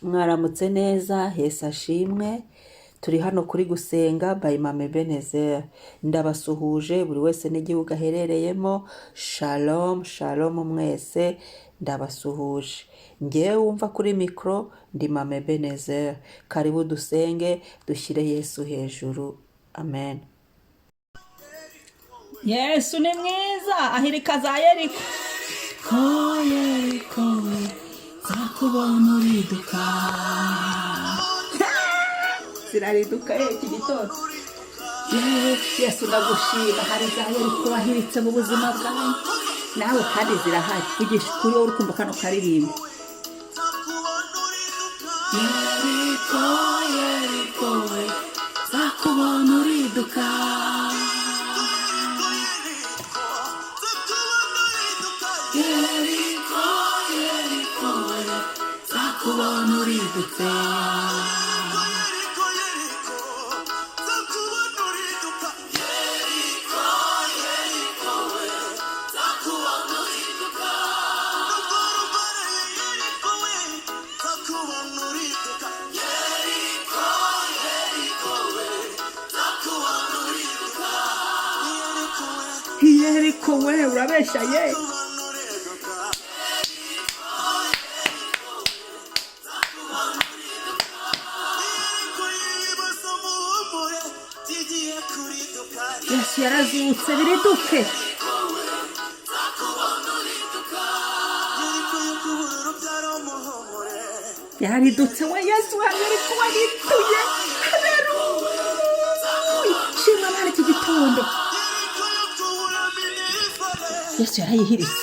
Mwaramutse neza, Yesu ashimwe. Turi hano kuri Gusenga by Mama Ebenezer. Ndabasuhuje buri wese n'igihugu aherereyemo. Shalom, shalom mwese, ndabasuhuje. Ngewe wumva kuri mikoro ndi Mama Ebenezer. Karibu dusenge, dushyire Yesu hejuru. Amen. Yesu ni mwiza, ahirika za Yeriko. Ko Yeriko nzakubona uriduka. Zirariduka iki gitondo. Yewe Yesu, ndagushima. Hari za Yeriko wahiritse mu buzima bwanjye nawe, kandi zirahari. Vugisha ukuri, wowe uri kumva kano karirimbo. Yeriko, Yeriko we, nzakubona uriduka. Yeriko, Yeriko we, nzakubona uridutse. Yeriko we, urabeshya ye. Yesu yarazutse, biriduke. Yaridutse we. Yesu we, Yeriko warituye. Haleluya, shima Imana iki gitondo. Yesu yarayihiritse.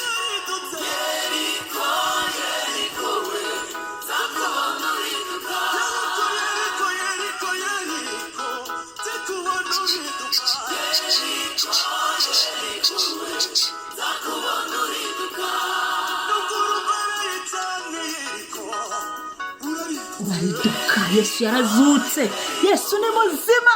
Urariduka. Yesu yarazutse, Yesu ni muzima.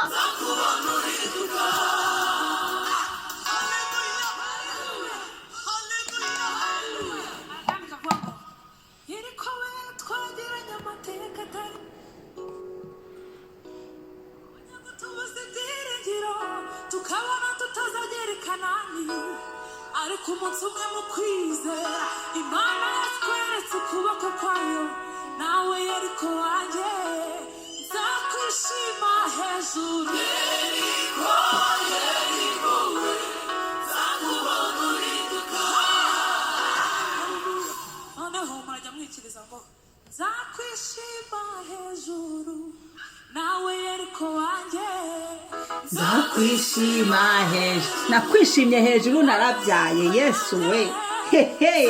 Tukabona tutazagera i Kanani, ariko umunsi umwe mu kwizera Imana yatweretse ukuboko kwayo. Nawe Yeriko wanjye, nzakwishima hejuru. Yeriko, Yeriko we, nzakubona uriduka. Noneho murajya mwikiriza ngo nzakwishima hejuru, nawe Yeriko wanjye. Nzakwishima hejuru. Nakwishimye hejuru, narabyaye. Yesu we, hehe,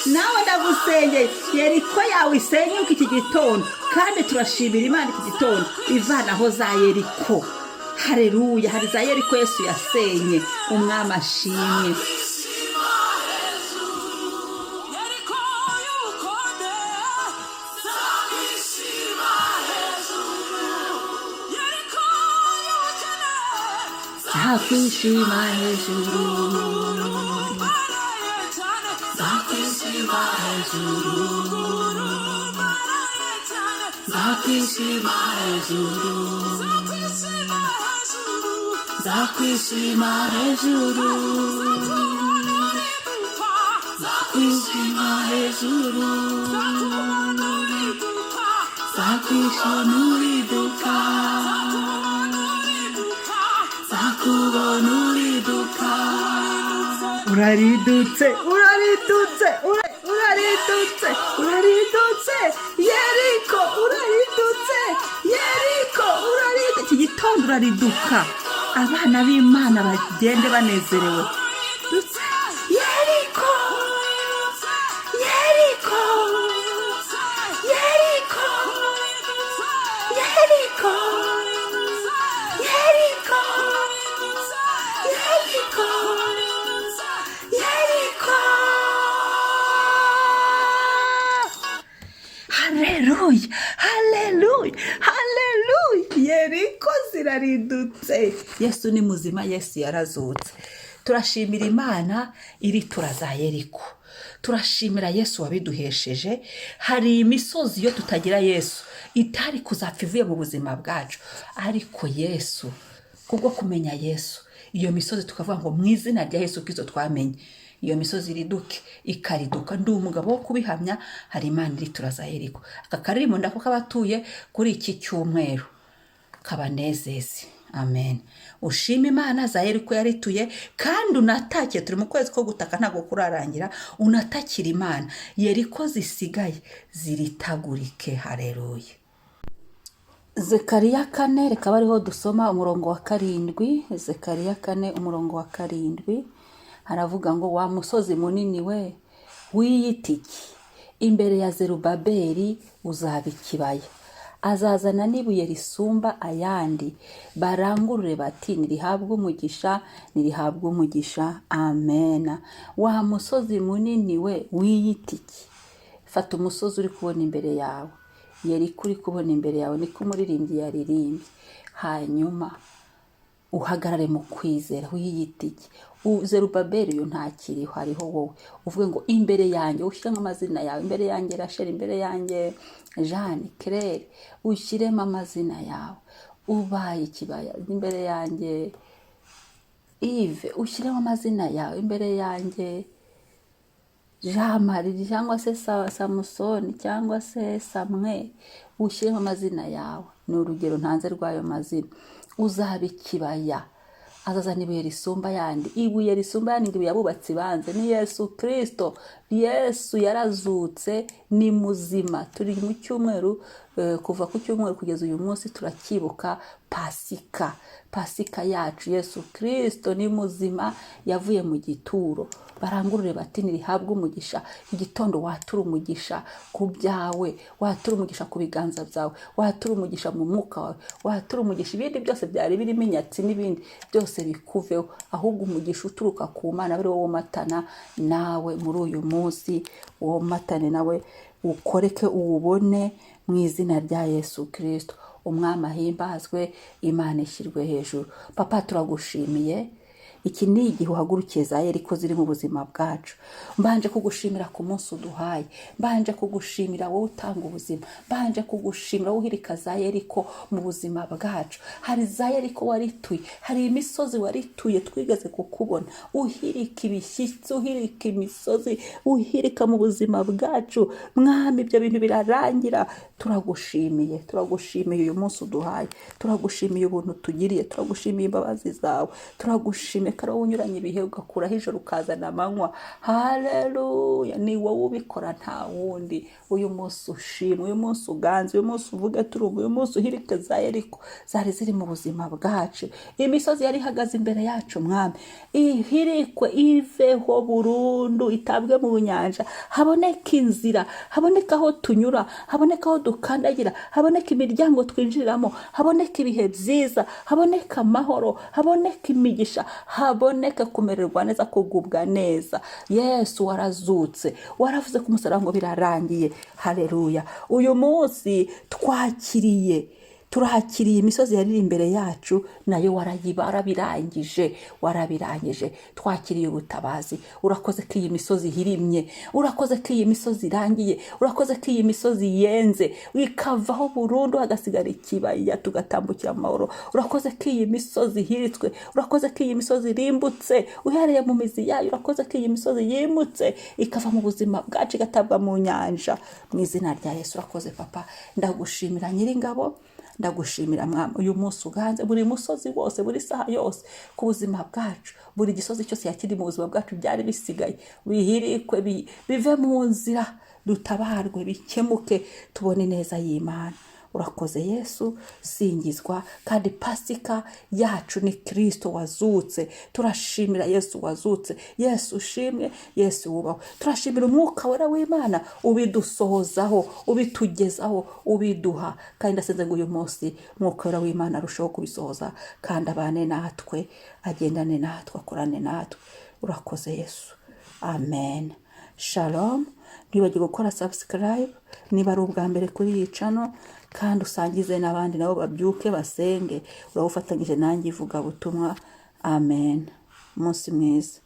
nawe ndagusengeye, Yeriko yawe isenyuke iki gitondo. Kandi turashimira Imana iki gitondo ivanaho za Yeriko. Hareruya, hari za Yeriko Yesu yasenye. Umwami ashimwe. Yeriko y'ubukonde, nzakwishima hejuru. Yeriko y'ubukene, Nzakwishima hejuru. Baraye cyane. Nzakwishima hejuru. Baraye cyane. Nzakwishima hejuru. Nzakwishima hejuru. Nzakwishima hejuru. Nzakubona uriduka. Nzakwishima hejuru. Nzakubona uriduka. Nzakwishima uriduka. Nzakubona uriduka. Nzakubona uriduka. Uraridutse, uraridutse, uraridutse, uraridutse Yeriko, uraridutse Yeriko, uraridutse. Iki gitondo urariduka, abana b'Imana bagende banezerewe. Dutse Yeriko, Yeriko, Yeriko, Yeriko, Yeriko, Yeriko, Yeriko. Haleluya, haleluya, haleluya! Yeriko ziraridutse. Yesu ni muzima, Yesu yarazutse. Turashimira Imana iritura za Yeriko. Turashimira Yesu wabiduhesheje. Hari imisozi iyo tutagira Yesu itari kuzapfa ivuye mu buzima bwacu, ariko Yesu, kubwo kumenya Yesu, iyo misozi tukavuga ngo mu izina rya Yesu Kristo twamenye, iyo misozi iriduke, ikariduka. Ndi umugabo wo kubihamya. Hari Imana iri turaza Yeriko. Aka karirimbo ndako k'abatuye kuri iki cyumweru kabanezeze. Amen. Ushima Imana za Yeriko yarituye, kandi unatake. Turi mu kwezi ko gutaka, ntabwo kurarangira. Unatakira Imana, Yeriko zisigaye ziritagurike. Hareruye. Zekariya 4, reka bariho dusoma umurongo wa 7. Zekariya 4, umurongo wa 7, haravuga ngo: "Wa musozi munini we, wiyita iki? Imbere ya Zerubabeli uzaba ikibaya. Azazana n'ibuye risumba ayandi, barangurure bati: 'Nirihabwe umugisha, nirihabwe umugisha.'" Amena. Wa musozi munini we, wiyita iki? Fata umusozi uri kubona imbere yawe, Yeriko uri kubona imbere yawe, niko umuririmbyi yaririmbye. Hanyuma uhagarare mu kwizera. Wiyita iki? Zerubabeli uyu ntakiriho, hariho wowe. Uvuge ngo: "Imbere yanjye," ushyiremo amazina yawe. "Imbere yanjye Rachel, imbere yanjye Jeanne Claire," ushyiremo amazina yawe. "Ubaye ikibaya imbere yanjye Yves," ushyiremo amazina yawe. "Imbere yanjye Jean Marie cyangwa se Samusoni cyangwa se Samweli," ushyiremo amazina yawe. Ni urugero ntanze rw'ayo mazina. Uzaba ikibaya. Azazana ibuye risumba ayandi. Ibuye risumba ayandi, ibuye abubatsi banze, ni Yesu Kirisito. Yesu yarazutse, ni muzima. Turi mu cyumweru, kuva ku cyumweru kugeza uyu munsi turacyibuka Pasika. Pasika yacu, Yesu Kirisito ni muzima, yavuye mu gituro. Barangurure bati: "Ntirihabwe umugisha." Igitondo watura umugisha ku byawe, watura umugisha ku biganza byawe, watura umugisha mu mwuka wawe, watura umugisha. Ibindi byose byari birimo inyatsi n'ibindi byose bikuveho, ahubwo umugisha uturuka ku Mana ari wowe womatana nawe muri uyu munsi, womatane nawe, ukoreke, uwubone mu izina rya Yesu Kirisito. Umwami ahimbazwe, Imana ishyirwe hejuru. Papa, turagushimiye. Iki ni igihe uhagurukiye za Yeriko ziri mu buzima bwacu. Mbanje kugushimira ku munsi uduhaye, mbanje kugushimira wowe utanga ubuzima, mbanje kugushimira wowe uhirika za Yeriko mu buzima bwacu. Hari za Yeriko warituye, hari imisozi warituye twigeze kukubona uhirika ibishyitsi, uhirika imisozi, uhirika mu buzima bwacu. Mwami, ibyo bintu birarangira. Turagushimiye, turagushimiye uyu munsi uduhaye, turagushimiye ubuntu tugiriye, turagushimiye imbabazi zawe, turagushimiye ko ari wowe unyuranye ibihe, ugakuraho ijoro ukazana amanywa. Haleluya! Ni wowe ubikora, nta wundi. Uyu munsi ushimwe, uyu munsi uganze, uyu munsi uvuge turumva, uyu munsi uhirike za Yeriko zari ziri mu buzima bwacu. Imisozi yari ihagaze imbere yacu, Mwami, ihirikwe, iveho burundu, itabwe mu nyanja, haboneke inzira, haboneke aho tunyura, haboneke aho dukandagira, haboneke imiryango twinjiriramo, haboneke ibihe byiza, haboneke amahoro, haboneke imigisha, haboneke kumererwa neza, kugubwa neza. Yesu warazutse, waravuze ku musaraba ngo birarangiye. Haleluya! Uyu munsi twakiriye, turakiriye imisozi yari iri imbere yacu, nayo warabirangije, warabirangije. Twakiriye ubutabazi. Urakoze ko iyi misozi ihirimye, urakoze ko iyi misozi irangiye, urakoze ko iyi misozi yenze ikavaho burundu, hagasigara ikibaya, tugatambukira mu mahoro. Urakoze ko iyi misozi ihiritswe, urakoze ko iyi misozi irimbutse uhereye mu mizi yayo, urakoze ko iyi misozi yimutse ikava mu buzima bwacu, igatabwa mu nyanja mu izina rya Yesu. Urakoze Papa, ndagushimira Nyiringabo, ndagushimira Mwami. Uyu munsi uganze buri musozi wose, buri saha yose ku buzima bwacu. Buri gisozi cyose yakiri mu buzima bwacu byari bisigaye bihirikwe, bive mu nzira, dutabarwe, bikemuke, tubone neza y'Imana. Urakoze Yesu, singizwa. Kandi Pasika yacu ni Kirisito wazutse. Turashimira Yesu wazutse. Yesu ushimwe, Yesu wubahwe. Turashimira Umwuka Wera w'Imana ubidusohozaho, ubitugezaho, ubiduha. Kandi ndasenze ngo uyu munsi Umwuka Wera w'Imana arusheho kubisohoza, kandi abane natwe, agendane natwe, akorane natwe. Urakoze Yesu, amen. Shalom. Ntibagire gukora subscribe niba ari ubwa mbere kuri iyi channel, kandi usangize n'abandi nabo babyuke basenge. Uraba ufatanyije nanjye ivugabutumwa. Amen. Umunsi mwiza.